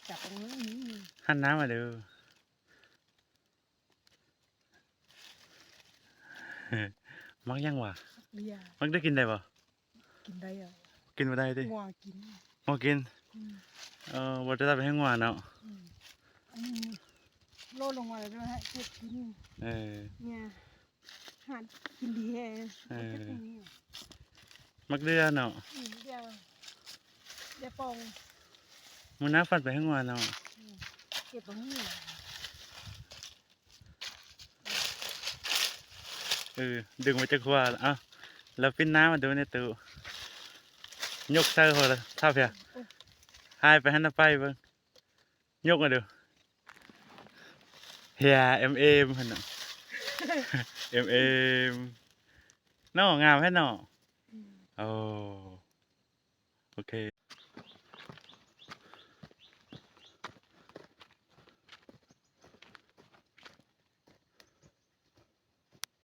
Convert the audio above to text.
ຈັບເອົາເລີຍ ຫັ້ນນ້ຳມາເດີ້. ມັກຫຍັງຫວາ? ເບຍ ມັກໄດ້ກິນໄດ້ບໍ່? ກິນໄດ້ອະ ກິນບໍ່ໄດ້ຕິ? ງົວກິນ ງົວກິນ ອືມ ເອີ ບໍ່ໄດ້ຕັດໄປໃຫ້ງົວເນາະ ອືມ ອັນນີ້ໂລດລົງມາແລ້ວໃຫ້ເກັບກິນ ເອີ ເນຍ ຫາກິນດີແຮງ ເອີ ມັກເດືອເນາະ ອືມ ເດືອ ເດືອປ່ອງ ມື້ໜ້າຟັນໄປໃຫ້ງົວເນາະ ອືມ ເກັບບໍ່ຮູ້ ເອີ ດຶງມາຈາກຂົວ ເອົ້າ ແລ້ວປິ່ນໜ້າມາດູແດ່ຕູ້ ຍົກໃສ່ຫົວລະ ທ້າວເພຍ ໂອ້ຍ ຫາຍໄປຫັ້ນນະ ໄປເບິ່ງ ຍົກມາດູ ເຮຍ ເອັມເອັມ ຫັ້ນນະ ເອັມເອັມ ເນາະ ງາມແທ້ເນາະ ອືມ ໂອ້ ໂອເຄ